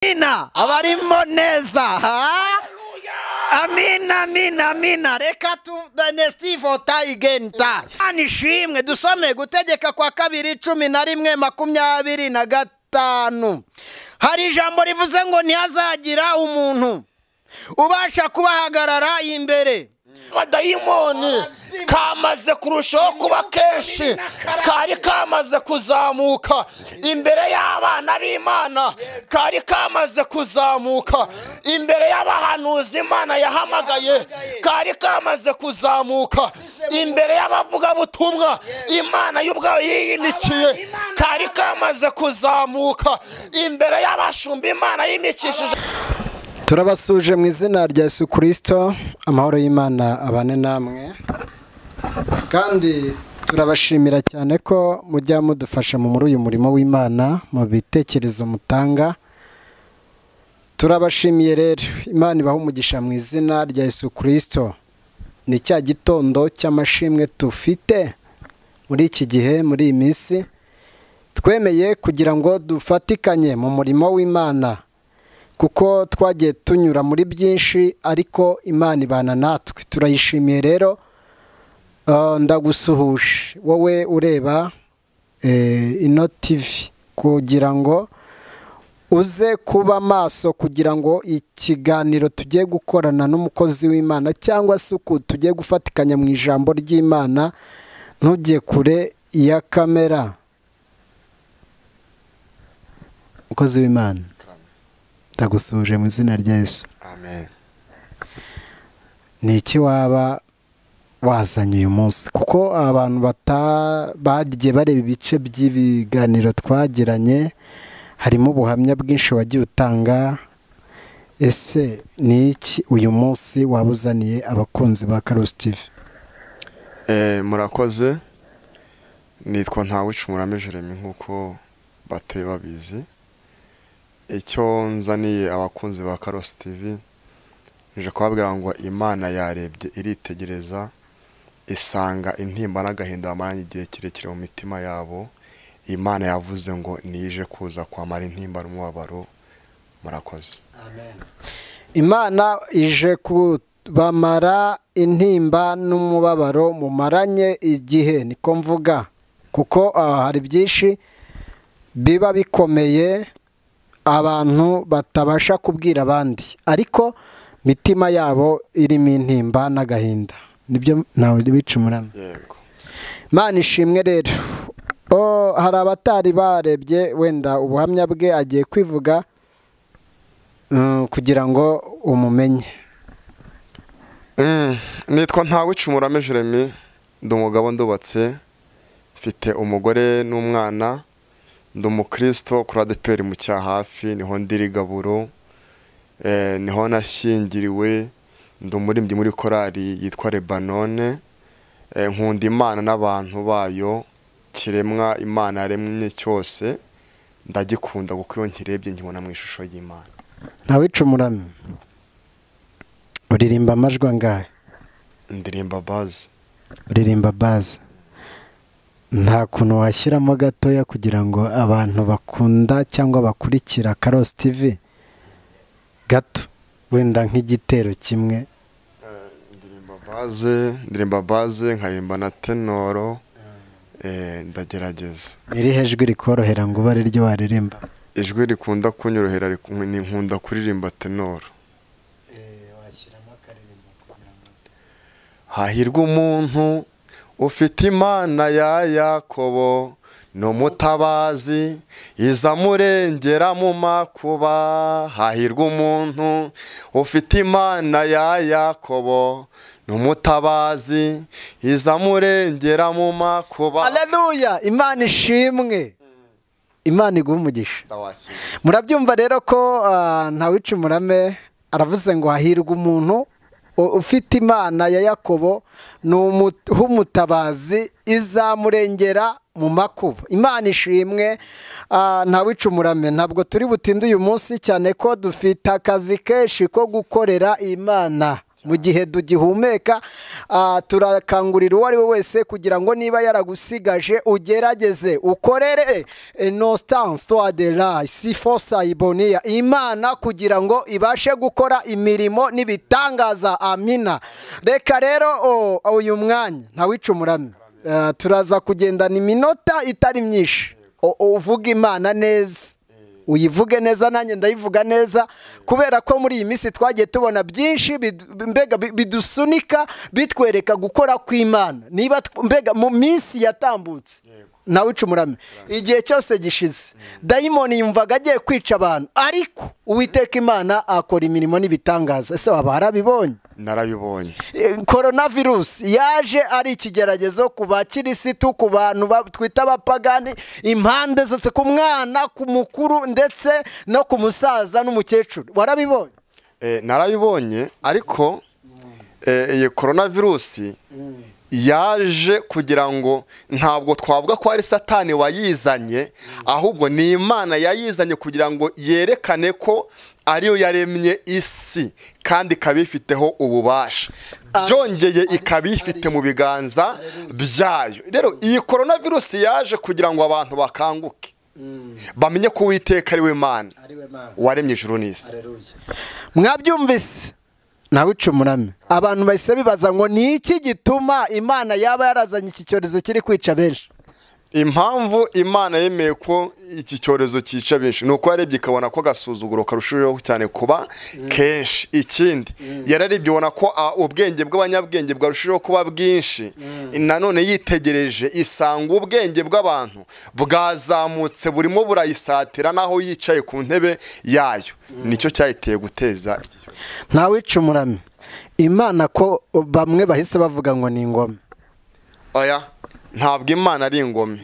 Amina abarimo neza amina amina amina reka tudanestivota igenda anishimwe. Dusome Gutegeka kwa kabiri 11:25. Hari ijambo rivuze ngo ntihazagira umuntu ubasha kubahagarara imbere. Abadayimoni kamaze kurushaho kuba kenshi, kari kamaze kuzamuka imbere y'abana b'Imana, kari kamaze kuzamuka imbere y'abahanuzi Imana yahamagaye, kari kamaze kuzamuka imbere y'abavugabutumwa Imana y'ubwayo yiyimikiye, kari kamaze kuzamuka imbere y'abashumba Imana yimikishije. Turabasuje mu izina rya Yesu Kristo, amahoro y'Imana abane namwe, kandi turabashimira cyane ko mujya mudufasha muri uyu murimo w'Imana mu bitekerezo mutanga. Turabashimiye rero, Imana ibahe umugisha mu izina rya Yesu Kristo. Ni cya gitondo cy'amashimwe tufite muri iki gihe, muri iyi minsi twemeye kugira ngo dufatikanye mu murimo w'Imana, kuko twagiye tunyura muri byinshi ariko Imana ibana natwe. Turayishimiye rero. Ndagusuhuje wowe ureba ino TV kugira ngo uze kuba maso, kugira ngo ikiganiro tugiye gukorana n'umukozi w'Imana cyangwa se uko tugiye gufatikanya mu ijambo ry'Imana ntujye kure ya kamera. Umukozi w'Imana, ndagusuhuje mu izina rya Yesu. Amen. Ni iki waba wazanye uyu munsi? Kuko abantu bagiye bareba ibice by'ibiganiro twagiranye, harimo ubuhamya bwinshi wagiye utanga. Ese ni iki uyu munsi wabuzaniye abakunzi ba Karosi TV? Murakoze. Nitwa Ntawicumurame Jeremy nkuko batuye babizi. Icyo nzaniye abakunzi ba Karosi TV, nje kubabwira ngo Imana yarebye iritegereza isanga intimba n'agahinda bamaranye igihe kirekire mu mitima yabo. Imana yavuze ngo nije kuza kwamara intimba n'umubabaro. Murakoze. Amen. Imana ije kubamara intimba n'umubabaro mumaranye igihe, niko mvuga, kuko hari byinshi biba bikomeye abantu batabasha kubwira abandi, ariko mitima yabo irimo intimba n'agahinda. Nibyo nawe wicumuramo. Yego. Imana ishimwe rero. Hari abatari barebye wenda ubuhamya bwe agiye kwivuga kugira ngo umumenye. Nitwa Ntawicumurame Jeremy, ndi umugabo ndubatse, mfite umugore n'umwana, ndi umukristo kuri ADEPR mu Cyahafi, niho ndiri gaburo, niho nashyingiriwe, ndi umuririmbyi muri korali yitwa Lebanone. Nkunda Imana n'abantu bayo, kiremwa Imana yaremye cyose ndagikunda, kuko iyo nkirebye nkibona mu ishusho y'Imana. Ntawicumurame, uririmba amajwi angahe? Ndirimba baze. Uririmba baze. Nta kuntu washyiramo gatoya kugira ngo abantu bakunda cyangwa bakurikira Karosi TV gato, wenda nk'igitero kimwe? Ndirimba baze, nkaririmba na tenoro, ndagerageza. Irihe jwi rikorohera ngo ube ari ryo waririmba? Ijwi rikunda kunyorohera ni nkunda kuririmba tenoro. Washyiramo akaririmbo kugira ngo hahirwa umuntu ufite Imana ya Yakobo, n'umutabazi izamurengera mu makuba. Hahirwa umuntu ufite Imana ya Yakobo, n'umutabazi izamurengera mu makuba. Haleluya, Imana ishimwe. Imana iguhe umugisha. Murabyumva rero ko Ntawicumurame aravuze ngo hahirwa umuntu ufite Imana ya Yakobo, ni umutabazi izamurengera mu makuba. Imana ishimwe. Ntawicumurame, ntabwo turi butinde uyu munsi cyane ko dufite akazi kenshi ko gukorera Imana. Mu gihe tugihumeka, turakangurira uwo ari we wese kugira ngo niba yaragusigaje ugerageze ukorere nostance toi de la sifosa ibonia Imana kugira ngo ibashe gukora imirimo n'ibitangaza. Amina. Reka rero uyu mwanya ntawicumurame, turaza kugendana iminota itari myinshi, uvuga Imana neza, uyivuge neza, nanjye ndayivuga neza, kubera ko muri iyi minsi twagiye tubona byinshi mbega bidusunika, bitwereka gukora kw'Imana. Niba mbega mu minsi yatambutse ntawicumurame, igihe cyose gishize dayimoni yumvaga agiye kwica abantu, ariko Uwiteka Imana akora imirimo n'ibitangaza. Ese waba warabibonye? Narabibonye. Coronavirus yaje ari ikigeragezo ku bakirisitu, ku bantu twita abapagani, impande zose, ku mwana, ku mukuru, ndetse no ku musaza n'umukecuru. Warabibonye? Narabibonye, ariko iyi coronavirus yaje kugira ngo, ntabwo twavuga ko ari Satani wayizanye, ahubwo ni Imana yayizanye kugira ngo yerekane ko ariyo yaremye isi kandi ikabifiteho ububasha, byongeye ikabifite mu biganza byayo. Rero iyi coronavirus yaje kugira ngo abantu bakanguke, bamenye ko Uwiteka ari we Mana waremye ijuru n'isi. Mwabyumvise? Ntawicumurame. Abantu bahise bibaza ngo ni iki gituma Imana yaba yarazanye iki cyorezo kiri kwica benshi? Impamvu Imana yemeye ko iki cyorezo cyica benshi ni uko yarebye ikabona ko agasuzuguro karushijeho cyane kuba kenshi. Ikindi yararebye ibona ko ubwenge bw'abanyabwenge bwarushijeho kuba bwinshi. Nanone yitegereje isanga ubwenge bw'abantu bwazamutse, burimo burayisatira naho yicaye ku ntebe yayo. Nicyo cyayiteye guteza iki cyorezo. Ntawicumurame, Imana ko bamwe bahise bavuga ngo ni ingome. Oya, ntabwo Imana ari ingome,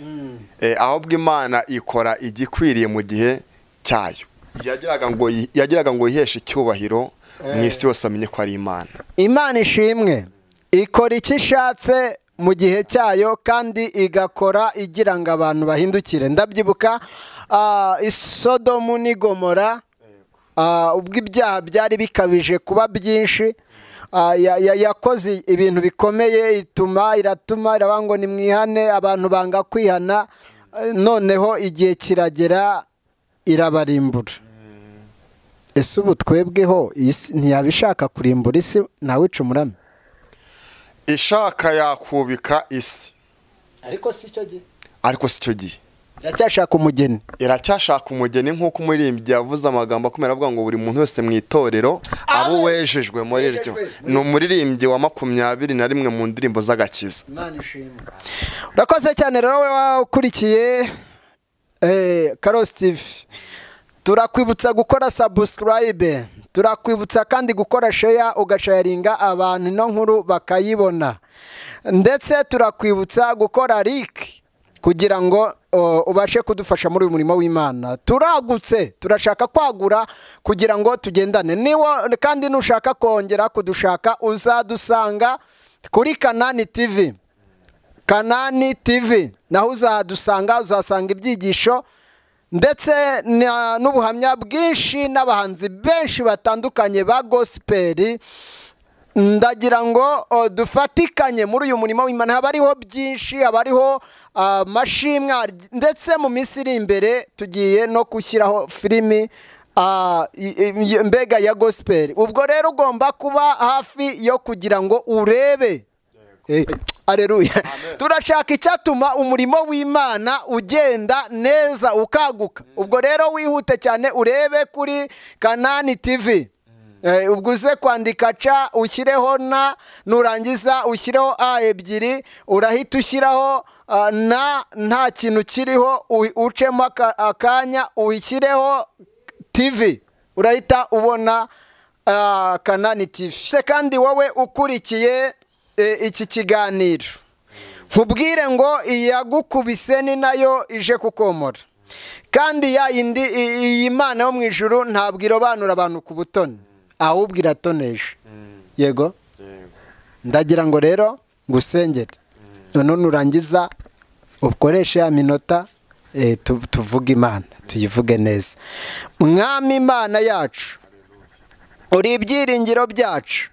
ahubwo Imana ikora igikwiriye mu gihe cyayo. Yagiraga ngo yiheshe icyubahiro mu isi yose, amenye ko ari Imana. Imana ishimwe, ikora icyo ishatse mu gihe cyayo kandi igakora igira ngo abantu bahindukire. Ndabyibuka Isodomu n'i Gomora, ubwo ibyaha byari bikabije kuba byinshi, yakoze ibintu bikomeye, ituma iratuma iravuga ngo nimwihane, abantu banga kwihana, noneho igihe kiragera irabarimbura. Ese ubu twebweho ntiyabishaka kurimbura isi? Ntawicumurame. Ishaka yakubika isi, ariko si cyo gihe. Ariko si cyo gihe. Iracyashaka umugeni. Iracyashaka umugeni, nk'uko umuririmbyi yavuze amagambo akomeye avuga ngo buri muntu wese mu itorero abo wejejwe muri ryo. Ni umuririmbyi wa 21 mu ndirimbo z'agakiza. Imana ishimwe. Urakoze cyane rero wowe ukurikiye Karosi TV. Turakwibutsa gukora subscribe, turakwibutsa kandi gukora share, ugasharinga abantu ino nkuru bakayibona, ndetse turakwibutsa gukora like kugira ngo ubashe kudufasha muri uyu murimo w'Imana. Turagutse, turashaka kwagura kugira ngo tugendane niwo, kandi nushaka kongera kudushaka uzadusanga kuri Kanani TV. Kanani TV naho uzadusanga, uzasanga ibyigisho ndetse n'ubuhamya bwinshi n'abahanzi benshi batandukanye ba gospel. Ndagira ngo dufatikanye muri uyu murimo w'Imana, haba hariho byinshi, haba hariho amashimwe, ndetse mu minsi iri imbere tugiye no gushyiraho filimi mbega ya gospel. Ubwo rero ugomba kuba hafi yo kugira ngo urebe. Aleluya. Turashaka icyatuma umurimo w'Imana ugenda neza ukaguka. Ubwo rero wihute cyane urebe kuri Kanani TV. Ubwo uze kwandika ca ushyireho na, nurangiza ushyireho a ebyiri, urahita ushyiraho na nta kintu kiriho, ucemo akanya uyishyireho TV, urahita ubona Kanani TV. Se kandi wowe ukurikiye iki kiganiro, nkubwire ngo iyagukubise ni nayo ije kukomora. Kandi ya yindi iyi Mana yo mu ijuru ntabwo irobanura abantu ku butoni, ahubwo iratonesha. Yego, ndagira ngo rero ngusengere, none nurangiza ukoreshe ya minota tuvuge Imana, tuyivuge neza. Mwami Imana yacu, uri ibyiringiro byacu,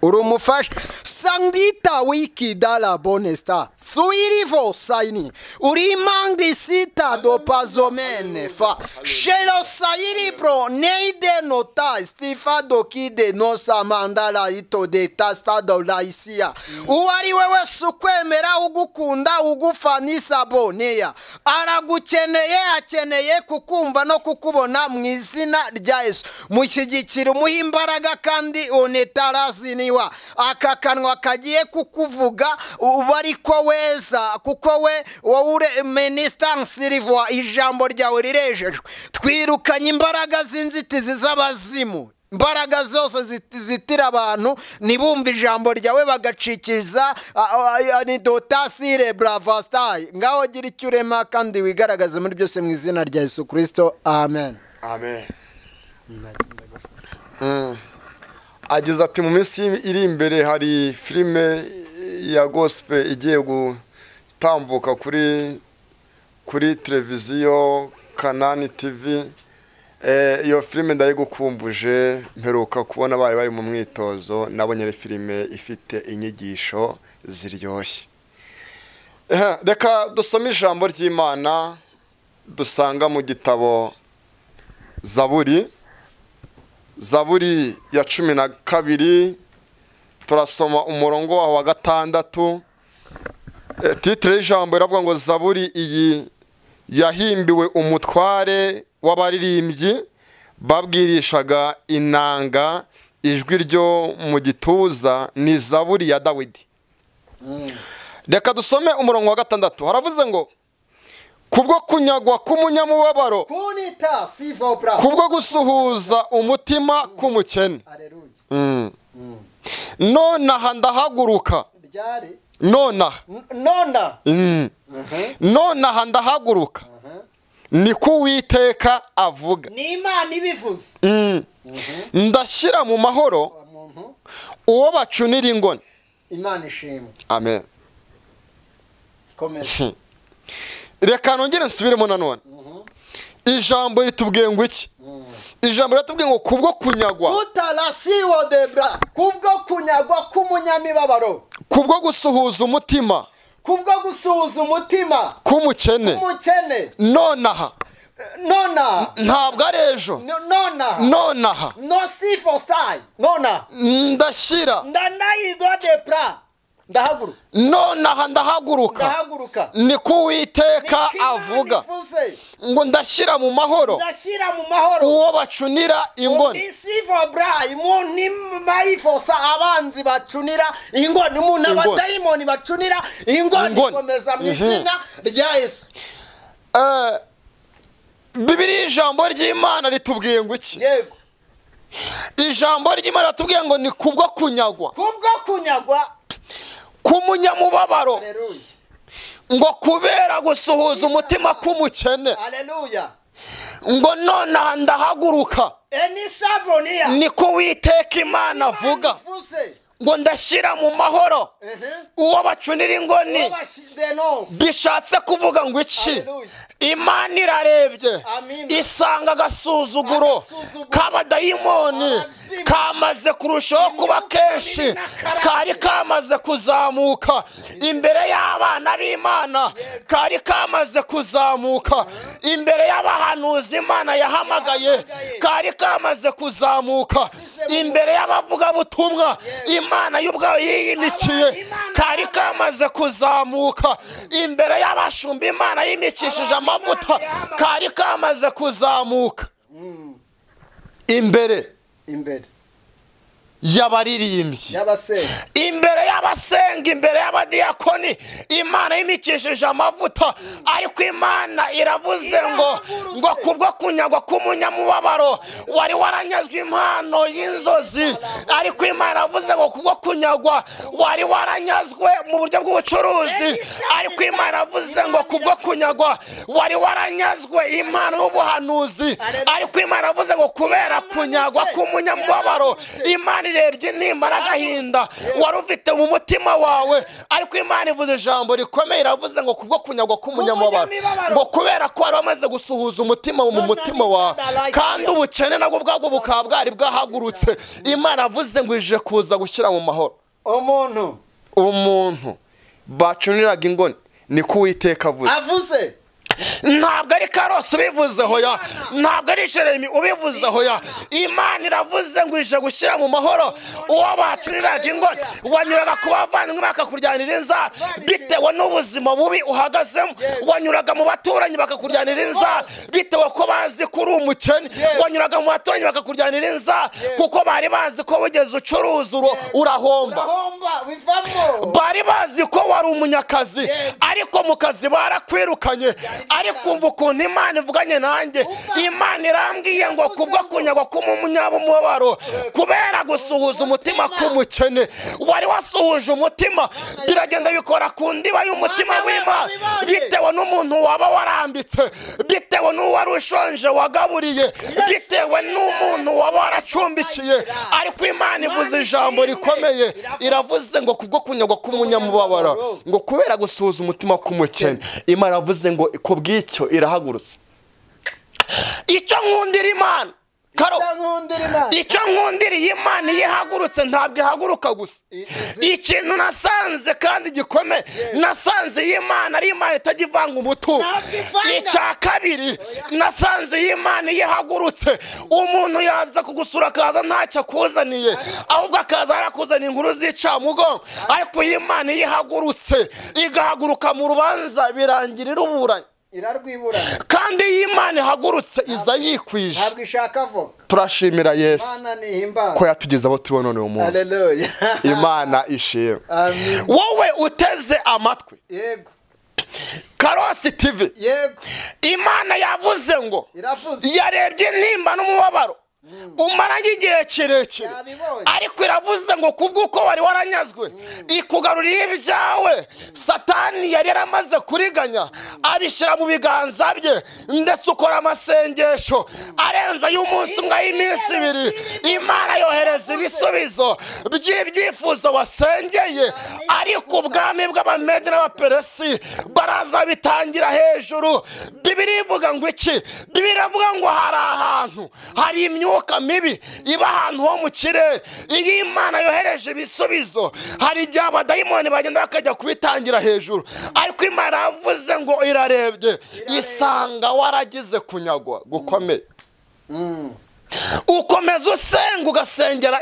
Uri umufasha. Sangita wiki dala bonesta suirivo saini urimangisita dopazomene fa shelo sairibro neide nota stifa dokide nosa mandala ito de tasta dolaisia. Uwari wewe sukwemera ugukunda ugufanisa boneya aragukeneye, akeneye kukumva no kukubona mu izina rya Yesu. Mushyigikira, umuhe imbaraga kandi onetaraziniwa aka kanwa kagiye kukuvuga uba ariko weza, kuko we wowe minister nsirivwa ijambo ryawe rirejejwe. Twirukanye imbaraga z'inzitizi z'abazimu, imbaraga zose zitira abantu nibumva ijambo ryawe bagacikiza ni dotasire bravastai. Ngaho gira icyo urema kandi wigaragaze muri byose mu izina rya Yesu Kristo, amen. Amen. Agize ati mu minsi iri imbere hari filime ya gospel igiye gutambuka kuri televiziyo Kanani TV. Iyo filime ndayigukumbuje, mperuka kubona bari bari mu mwitozo, nabonye filime ifite inyigisho ziryoshye. Reka dusome ijambo ry'Imana dusanga mu gitabo Zaburi, Zaburi ya 12, turasoma umurongo wa 6. Titre y'ijambo iravuga ngo Zaburi iyi yahimbiwe umutware w'abaririmbyi babwirishaga inanga ijwi ryo mu gituza, ni Zaburi ya Dawidi. Reka dusome umurongo wa 6. Haravuze ngo kubwo kunyagwa k'umunyamubabaro, kubwo gusuhuza umutima k'umukene. Nonaha ndahaguruka. Nonaha ndahaguruka, niko Uwiteka avuga. Ni Imana ibivuze. Ndashyira mu mahoro uwo bacunira ingoni. Imana ishimwe. Amen. Komeza. Reka nongere nsubiremo nanone. Ijambo ritubwiye ngo iki? Ijambo riratubwiye ngo kubwo kunyagwa, kutarasiwo debra, kubwo kunyagwa k'umunyamibabaro, kubwo gusuhuza umutima, kubwo gusuhuza umutima k'umukene, nonaha, nona, ntabwo ari ejo, nona, nonaha, no si for style, nona, ndashyira, ndanayido debra, ndahaguruka, nonaha ndahaguruka, niko Uwiteka avuga ngo ndashyira mu mahoro uwo bacunira ingoni. Abanzi bacunira ingoni, umuntu abadayimoni bacunira ingoni. Komeza mu izina rya Yesu. Bibiliya ijambo ry'Imana ritubwiye ngo iki? Yego. Ijambo ry'Imana ritubwiye ngo ni kubwo kunyagwa, kubwo kunyagwa k'umunyamubabaro, ngo kubera gusuhuza umutima k'umukene. Haleluya. Ngo nonaha ndahaguruka, niko Uwiteka Imana avuga ngo ndashyira mu mahoro uwo bacunira ingoni. Bishatse kuvuga ngo iki? Imana irarebye isanga agasuzuguro k'abadayimoni kamaze kurushaho kuba kenshi, kari kamaze kuzamuka imbere y'abana b'Imana, kari kamaze kuzamuka imbere y'abahanuzi Imana yahamagaye, kari kamaze kuzamuka imbere y'abavugabutumwa Imana y'ubwayo yiyimikiye, kari kamaze kuzamuka imbere y'abashumba Imana yimikishije amavuta, kari kamaze kuzamuka imbere y'abaririmbyi, imbere y'abasenga, imbere y'abadiyakoni Imana yimikishije amavuta. Ariko Imana iravuze ngo kubwo kunyagwa k'umunyamubabaro wari waranyazwe impano y'inzozi, ariko Imana iravuze ngo kubwo kunyagwa wari waranyazwe mu buryo bw'ubucuruzi, ariko Imana iravuze ngo kubwo kunyagwa wari waranyazwe impano y'ubuhanuzi, ariko Imana iravuze ngo kubera kunyagwa k'umunyamubabaro Imana Imana irebye intimba n'agahinda wari ufite mu mutima wawe, ariko Imana ivuze ijambo rikomeye, iravuze ngo kubwo kunyagwa k'umunyamubabaro, ngo kubera ko wari wamaze gusuhuza umutima mu mutima wawe, kandi ubukene nabwo bwabwo bukaba bwari bwahagurutse, Imana avuze ngo ije kuza gushyira mu mahoro umuntu bacuniraga ingoni. Niko Uwiteka avuze. Ntabwo ari Karosi ubivuze hoya, ntabwo ari Jeremy ubivuze hoya. Imana iravuze ngo ije gushyira mu mahoro uwo bacuniraga ingoni. Wanyuraga ku bavandimwe bakakuryanira inzara bitewe n'ubuzima bubi uhagazemo, wanyuraga mu baturanyi bakakuryanira inzara bitewe ko bazi ko uri umukene, wanyuraga mu baturanyi bakakuryanira inzara kuko bari bazi ko wigeze ucuruza urahomba, bari bazi ko wari umunyakazi ariko mu kazi barakwirukanye. Ariko umva ukuntu Imana ivuganye nanjye, Imana irambwiye ngo kubwo kunyagwa k'umunyamubabaro, kubera gusuhuza umutima k'umukene wari wasuhuje umutima, biragenda bikora ku ndiba y'umutima w'Imana, bitewe n'umuntu waba warambitse, bitewe n'uwari ushonje wagaburiye, bitewe n'umuntu waba waracumbikiye. Ariko Imana ivuze ijambo rikomeye, iravuze ngo kubwo kunyagwa k'umunyamubabaro, ngo kubera gusuhuza umutima k'umukene, Imana iravuze ngo kubw'icyo irahagurutse. Icyo nkundira Imana, Karo, icyo nkundiriye Imana iyo ihagurutse ntabwo ihaguruka gusa. Ikintu nasanze kandi gikomeye, nasanze iyi Imana ari Imana itajya ivanga umutungo. Icya kabiri, nasanze iyi Imana iyo ihagurutse umuntu yaza kugusura akaza ntacyo akuzaniye, ahubwo akaza yarakuzaniye inkuru z'icamugongo. Ariko iyi Imana iyo ihagurutse igahaguruka mu rubanza birangira iruburanye, kandi iyi Imana ihagurutse iza yikwije. Turashimira Yesu ko yatugeze aho turi none uyu munsi. Imana ishimwe. Wowe uteze amatwi Karosi TV, Imana yavuze ngo yarebye intimba n'umubabaro umaranye igihe kirekire, ariko iravuze ngo kubw'uko wari waranyazwe ikugaruriye ibyawe. Satani yari yaramaze kuriganya abishyira mu biganza bye, ndetse ukora amasengesho arenze y'umunsi umwe y'iminsi ibiri. Imana yohereza ibisubizo by'ibyifuzo wasengeye, ariko ubwami bw'Abamedi n'Abaperesi baraza bitangira hejuru. Bibiliya ivuga ngo iki? Bibiliya iravuga ngo hari ahantu hari imyuka mibi iba ahantu ho mu kirere. Iyo Imana yohereje ibisubizo hari igihe abadayimoni bagenda bakajya kubitangira hejuru, ariko Imana yavuze ngo irarebye isanga waragize kunyagwa gukomeye. Ukomeza usenga ugasengera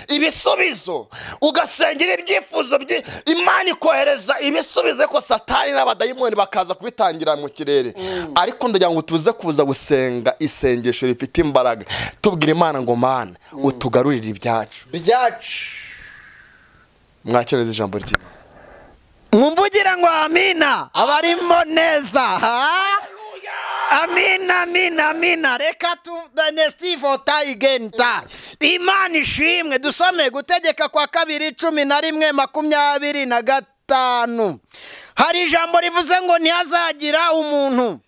ibisubizo, ugasengera ibyifuzo bye, Imana ikohereza ibisubizo, ko Satani n'abadayimoni bakaza kubitangira mu kirere. Ariko ndagira ngo tuze kuza gusenga isengesho rifite imbaraga, tubwira Imana ngo Mana utugarurire ibyacu. Mwakireze ijambo ry'Imana, mwumvugira ngo amina abarimo neza. Amina, amina, amina. Reka tunesivota igenda. Imana ishimwe. Dusome Gutegeka kwa kabiri 11:25. Hari ijambo rivuze ngo ntihazagira umuntu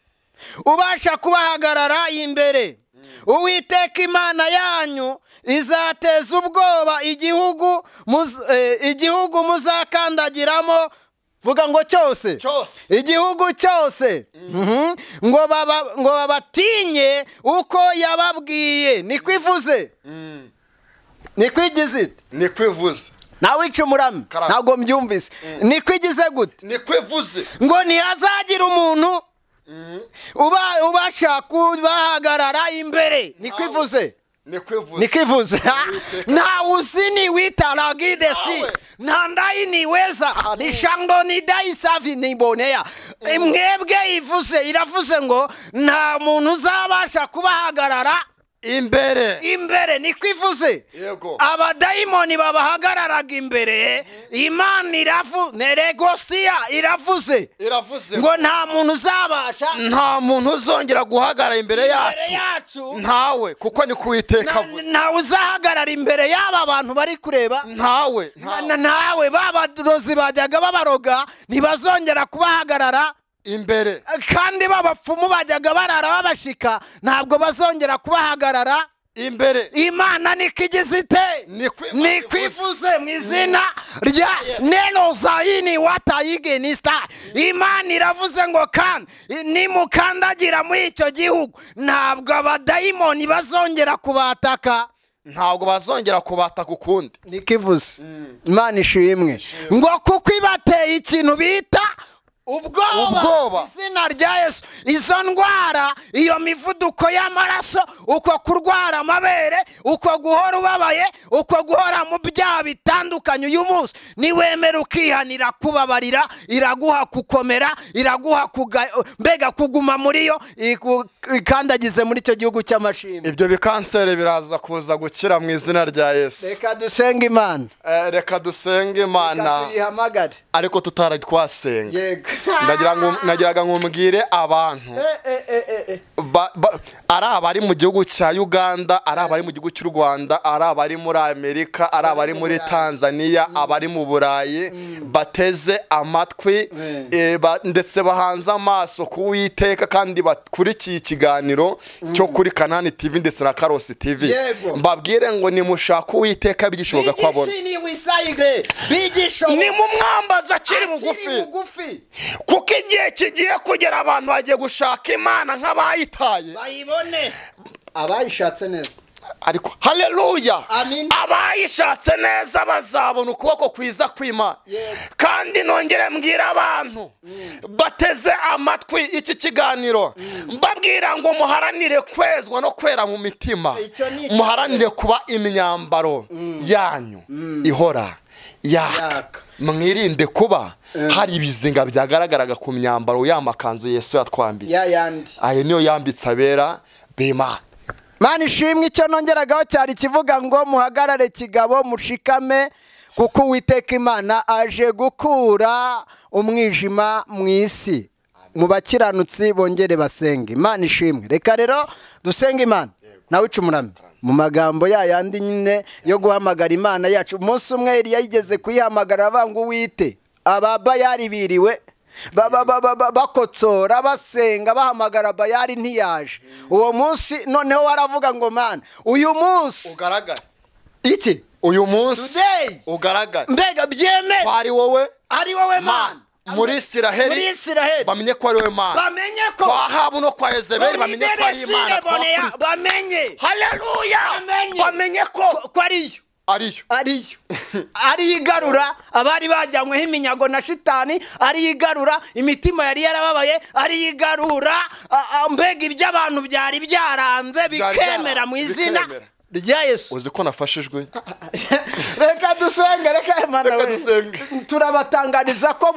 ubasha kubahagarara imbere. Uwiteka Imana yanyu izateza ubwoba igihugu muzakandagiramo. Vuga ngo cyose, igihugu cyose, ngo babatinye uko yababwiye. Niko ivuze, niko igize, niko ivuze. Nawe icumurame ntabwo mbyumvise. Niko igize gute? Niko ivuze ngo ntihazagira umuntu ubasha kubahagarara imbere. Niko ivuze, Nikivuze na usini witaragidesi na ndayi weza nishango ni dayisavi nibonea. Mwebwe ivuze iravuze ngo nta muntu uzabasha kubahagarara imbere. Imbere nikwivuze. Abadayimoni babahagararaga imbere. Imana iravu neregosia iravuze. Iravuze ngo nta muntu uzabasha, nta muntu uzongera guhagarara imbere yacu. Ntawe, kuko ni kuwiteka avuze. Ntawe uzahagarara imbere y'aba bantu bari kureba. Ntawe, ntawe. Babarozi bajyaga babaroga ntibazongera kubahagarara imbere, kandi babapfumu bajyaga barara babashika ntabwo bazongera kubahagarara imbere. Imana niko ite niko ivuze mu izina rya neno zayini watayigenista. Imana iravuze ngo kandi nimukandagira muri icyo gihugu ntabwo abadayimoni bazongera kubataka, ntabwo bazongera kubataka ukundi. Niko ivuze. Imana ishimwe. Ngo kuko ibateye ikintu bita ubwoba, izina rya Yesu. Izo ndwara, iyo mivuduko y'amaraso, uko kurwara amabere, uko guhora ubabaye, uko guhora mu byaha bitandukanye, uyu munsi niwemera ukihanira kubabarira, iraguha kukomera, iraguha mbega kuguma muri yo, ikandagize muri icyo gihugu cy'amashimwe. Ibyo bikansere biraza kuza gukira mu izina rya Yesu. Reka dusenge Imana. Reka dusenge Imana. Tuyihamagare. Ariko tutaratwasenga. Yego. Nagiraga ngo mbwire abantu ari abari mu gihugu cya Uganda, ari abari mu gihugu cy'u Rwanda, ari abari muri Amerika, ari abari muri Tanzania, abari mu Burayi, bateze amatwi ndetse bahanze amaso ku Uwiteka kandi bakurikiye ikiganiro cyo kuri Kanani TV ndetse na Karosi TV. Mbabwire ngo nimushaka Uwiteka bigishoboka ko abona. Ni mu mwambaza akiri bugufi, kuko igihe kigiye kugera abantu bagiye gushaka Imana nk'abayitaye bayibone, abayishatse neza. Ariko haleluya, abayishatse neza bazabona ukuboko kwiza kw'Imana. Kandi nongere mbwira abantu bateze amatwi iki kiganiro, mbabwira ngo muharanire kwezwa no kwera mu mitima, muharanire kuba imyambaro yanyu ihora yaka, mwirinde kuba hari ibizinga byagaragaraga ku myambaro y'amakanzu Yesu yatwambitse. Ayo niyo yambitse abera b'Imana. Mana ishimwe. Icyo nongeragaho cyari kivuga ngo muhagarare kigabo, mushikame, kuko Uwiteka Imana aje gukura umwijima mu isi. Mu bakiranutsi bongere basenge. Imana ishimwe. Reka rero dusenge Imana. Nawe icumurame mu magambo yayandi nyine yo guhamagara Imana yacu. Umunsi umwe Eliya yigeze kuyihamagara avanga Uwite, ababa yaribiriwe bakotsora basenga bahamagara Bayali ntiyaje. Uwo munsi noneho waravuga ngo Mana uyu munsi ugaragara iki, uyu munsi ugaragara, mbega byemere ari wowe, ari wowe Mana muri Isiraheli bamenye ko ari wowe Mana, bamenye ko kwa Ahabu no kwa Yezebeli bamenye ko ari Imana, bamenye haleluya, bamenye ko ariyo ariyo ariyigarura abari bajyanyweho iminyago na shitani, ariyigarura imitima yari yarababaye, ariyigarura mbega iby'abantu byari byaranze bikemera mu izina rya Yesu. Uzi ko nafashijwe. Reka dusenge, reka Imana we. Turabatangariza ko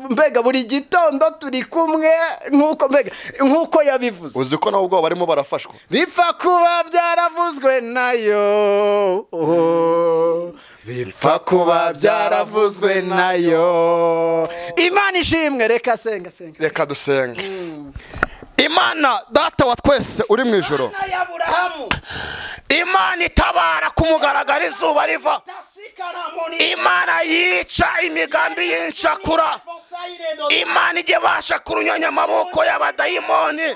mbega buri gitondo turi kumwe nkuko mbega nkuko yabivuze. Uzi ko nabo barimo barafashwa. Bipfa kuba byaravuzwe nayo, bipfa kuba byaravuzwe nayo. Imana ishimwe. Reka senga senga. Reka dusenge. Imana data wa twese uri mu ijoro, Imana itabara kumugaragara izuba riva, Imana yica imigambi y'inshakura, Imana ijye basha kurunyanya amaboko y'abadayimoni,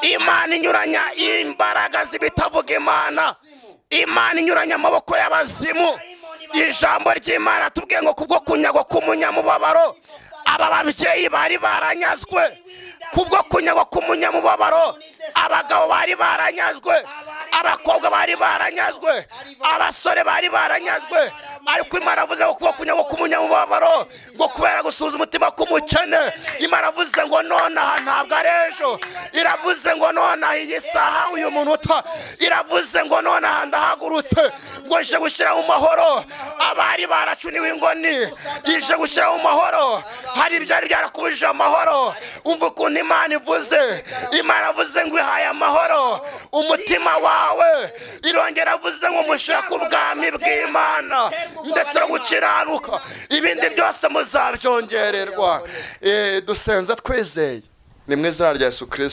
Imana inyuranya imbaraga z'ibitavuga Imana, Imana inyuranya amaboko y'abazimu. Ijambo ry'Imana tubwiye ngo kubwo kunyagwa k'umunyamubabaro aba babyeyi bari baranyazwe, kubwo kunyagwa k'umunyamubabaro abagabo bari baranyazwe, abakobwa bari baranyazwe, abasore bari baranyazwe. Ariko Imana avuze ngo kubwo kunyagwa k'umunyamubabaro, ngo kubera gusuza umutima k'umukene, Imana avuze ngo nonaha ntabwo ari ejo, iravuze ngo nonaha iyi saha uyu munota, iravuze ngo nonaha ndahagurutse ngo nje gushyira mu mahoro abari baracuniwe ingoni, ije gushyira mu mahoro hari ibyari byarakubujije amahoro. Umva ukuntu Imana ivuze. Imana avuze ngo ihaye amahoro umutima wawe, irongera avuze ngo mushaka ubwami bw'Imana ndetse no gukiranuka, ibindi byose muzabyongererwa. Dusenze twizeye ni mu izina rya Yesu Kristo.